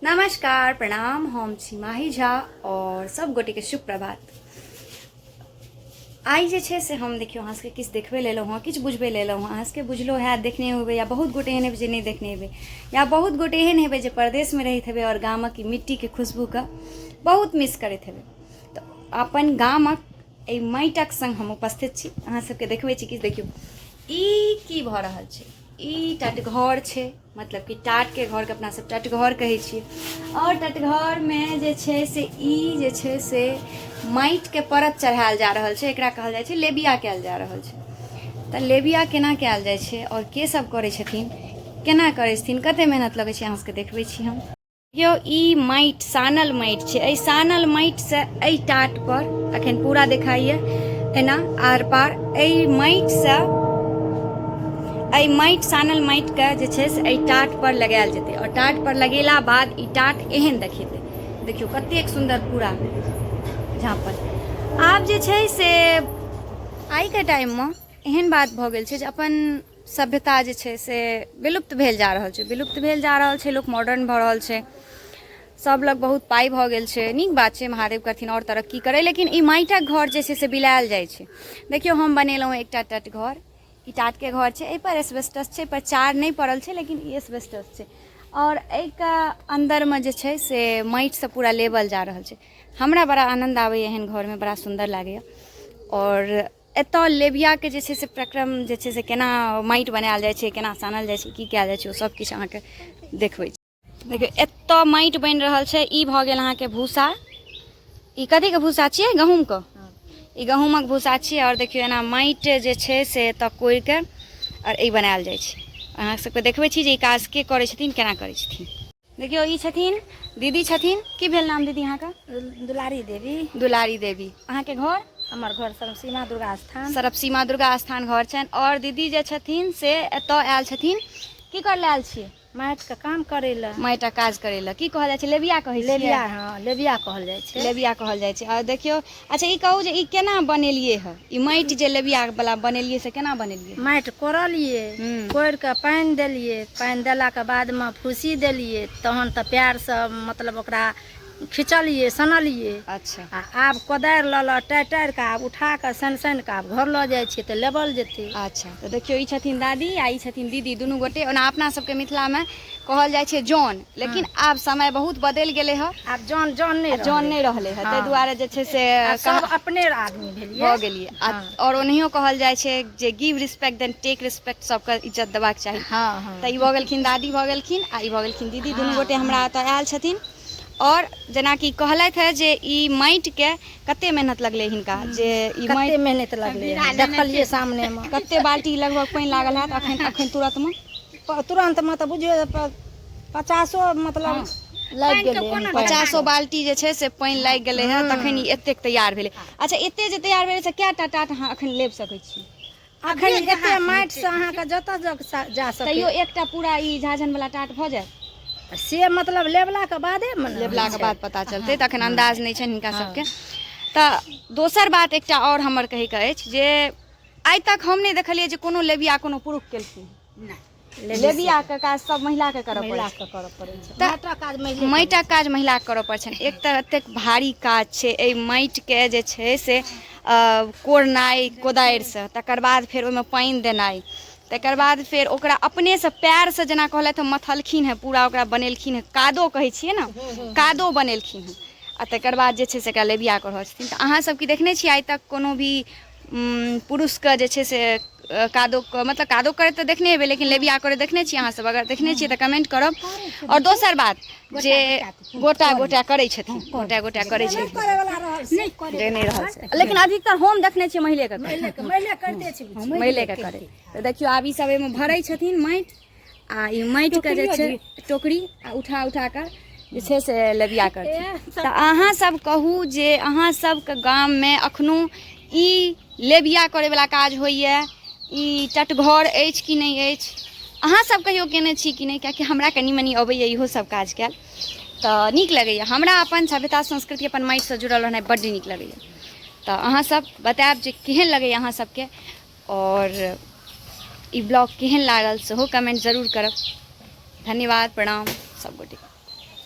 नमस्कार, प्रणाम। हम छी माही झा और सब गोटे के शुभ प्रभात। आइ जे छै से हम देखियौ अहाँ सबके किछु देखबै लए एलहुँ हँ, किछु बुझबै लए एलहुँ हँ। अहाँ सबके बुझलो हैत, देखने होबै, या बहुत गोटे एहन हेबै जे नहि देखने हेबै, या बहुत गोटे एहन हेबै जे परदेशमे रहैत हेबै आओर गामक ई मिट्टीके खुशबूके बहुत मिस करैत हेबै। तऽ अपन गामक एहि माटिक सङ्ग हम उपस्थित छी, अहाँ सबके देखबै छी किछु। देखियौ ई की भऽ रहल छै। ई टटघर छै, मतलब कि टाटके घरके अपना सब टटघर कहै छियै। आओर टटघरमे जे छै से ई जे छै से माटिके परत चढ़ायल जा रहल छै। एकरा कहल जाइ छै लेबिया कयल जा रहल छै। तऽ लेबिया केना कयल जाइ छै आओर के सब करै छथिन, केना करै छथिन, कते मेहनत लगै छै, अहाँ सबके देखबै छी हम। यौ ई माटि सानल माटि छै। एहि सानल माटिसँ एहि टाट पर अखन पूरा देखाइए एना आर पार। एहि माटिसँ, एहि माटि सानल माटिके जे छै से एहि टाट पर लगायल जेतै आओर टाट पर लगेला बाद ई टाट एहन देखेतै। देखियौ कतेक सुन्दर पूरा झाँपल। आब जे छै से आइके टाइममे एहन बात भऽ गेल छै जे अपन सभ्यता जे छै से विलुप्त भेल जा रहल छै, विलुप्त भेल जा रहल छै। लोक मॉडर्न भऽ रहल छै, सब लग बहुत पाइ भऽ गेल छै। नीक बात छै, महादेव करथिन आओर तरक्की करै, लेकिन ई माटिक घर जे छै से बिलायल जाइ छै। देखियौ हम बनेलहुँ एकटा टट घर। ई टाटके घर छै, एहिपर एस्बेस्टस छै, एहिपर चार नहि पड़ल छै, लेकिन ई एस्बेस्टस छै। आओर एहिके अन्दरमे जे छै से माटिसँ पूरा लेबल जा रहल छै। हमरा बड़ा आनन्द आबैए एहन घरमे, बड़ा सुन्दर लागैए। आओर एतऽ लेबियाके जे छै से प्रक्रम जे छै से केना माटि बनायल जाइ छै, केना सानल जाइ छै, की कयल जाइ छै, ओ सब किछु अहाँके देखबै छी। देखियौ एतऽ माटि बनि रहल छै। ई भऽ गेल अहाँके भूसा। ई कथीके भूसा छियै? गहूँमके। ई गहूँमक भूसा छियै। आओर देखियौ एना माटि जे छै से एतऽ कोरिके आओर ई बनायल जाइ छै। अहाँ सबके देखबै छी जे ई काज के करै छथिन, केना करै छथिन। देखियौ ई छथिन दीदी छथिन। की भेल नाम दीदी अहाँके? दुलारी देवी। दुलारी देवी। अहाँके घर? हमर घर सरपसीमा दुर्गा स्थान। सरपसीमा दुर्गा स्थान घर छनि। आओर दीदी जे छथिन से एतऽ आयल छथिन। की कर लए आयल छियै? माटिके काम करै लए। माटिक काज करै लए। की कहल जाइ छै? लेबिया कहै छियै? लेबिया, हँ, लेबिया कहल जाइ छै। लेबिया कहल जाइ छै। आओर देखियौ, अच्छा ई कहू जे ई केना बनेलियै हँ? ई माटि जे लेबिया वाला बनेलियै से केना बनेलियै? माटि कोड़लियै, कोड़ि कऽ पानि देलियै, पानि देलाके बादमे फूसी देलियै, तहन तऽ पएरसँ मतलब ओकरा खिचलियै, सनलियै। आ आब कोदारि लऽ लऽ टारि टारि कऽ आब उठा कऽ सानि सानि कऽ आब घर लऽ जाइ छियै तऽ लेबल जेतै। अच्छा, तऽ देखियौ ई छथिन दादी आ ई छथिन दीदी, दुनू गोटे। ओना अपना सबके मिथिलामे कहल जाइ छै जौन, लेकिन आब समय बहुत बदलि गेलै हँ। आब जौन जौन नहि, जौन नहि रहलै हँ, ताहि दुआरे जे छै से सब अपने आदमी भेलियै भऽ गेलियै। आओर ओनाहियो कहल जाइ छै जे give respect then take respect, सबके इज्जत देबाक चाही। तऽ ई भऽ गेलखिन दादी भऽ गेलखिन आ ई भऽ गेलखिन दीदी, दुनू गोटे हमरा एतऽ आयल छथिन। आओर जेनाकि कहलथि हँ जे ई माटिके कते मेहनत लगलै हिनका, जे ई माटि मेहनत लगलै देखलियै सामनेमे। कते बाल्टी लगभग पानि लागल हैत अखन अखन तुरन्तमे? तुरन्तमे तऽ बुझियौ 50 मतलब लागि गेलै। 50 बाल्टी जे छै से पानि लागि गेलै हँ तखन ई एतेक तैयार भेलै। अच्छा, एते जे तैयार भेलै से कएटा टाट अहाँ अखन लेब सकै छी? अखन एते माटिसँ अहाँके जतऽ जा सकै। तैयो एकटा पूरा ई झाझन वाला टाट भऽ जायत? से मतलब लेबलाके बादे ने लेबलाके बाद पता चलतै, तऽ अखन अन्दाज नहि छनि हिनका सबके। तऽ दोसर बात एकटा आओर हमर कहैके अछि जे आइ तक हम नहि देखलियै जे कोनो लेबिया कोनो पुरुष केलखिन। लेबियाके काज सब महिलाके करऽ पड़ै छै। करऽ पड़ै छै। तऽ माटिक काज महिलाके करऽ पड़ै छनि। एक तऽ एतेक भारी काज छै एहि माटिके जे छै से कोड़नाइ कोदारिसँ, तकर बाद फेर ओहिमे पानि देनाइ, तकर बाद फेर ओकरा अपनेसँ पएरसँ जेना कहलथि हँ मथलखिन हेँ, पूरा ओकरा बनेलखिन हेँ, कादो कहै छियै ने, कादो बनेलखिन हेँ, आ तकर बाद जे छै से एकरा लेबिया कऽ रहल छथिन। तऽ अहाँसभ की देखने छियै आइ तक कोनो भी पुरुषके जे छै से कादो मतलब कादो करैत तऽ देखने हेबै, लेकिन लेबिया करैत देखने छियै अहाँसभ? अगर देखने छियै तऽ कमेंट करब। आओर दोसर बात जे गोटा गोटा करै छथिन, गोटा गोटा करै छथिन जे नहि रहल छै, लेकिन अधिकतर हम देखने छियै महिलेके, महिलेके करै। तऽ देखियौ आब ई सब एहिमे भरै छथिन माटि, आ ई माटिके जे छै टोकरी आ उठा उठा कऽ जे छै से लेबिया करथिन। तऽ अहाँ सब कहू जे अहाँ सबके गाममे एखनो ई लेबिया करैवला काज होइए, ई टटघर अछि कि नहि अछि, अहाँ सब कहियो केने छी कि नहि? कियाकि हमरा कनि मनि अबैए इहो सब काज कयल, तऽ नीक लगैए हमरा अपन सभ्यता संस्कृति अपन माटिसँ जुड़ल रहनाइ बड्ड नीक लगैए। तऽ अहाँ सब बतायब जे केहन लगैए अहाँ सबके, आओर ई ब्लॉग केहन लागल सेहो कमेंट जरूर करब। धन्यवाद, प्रणाम सब गोटे।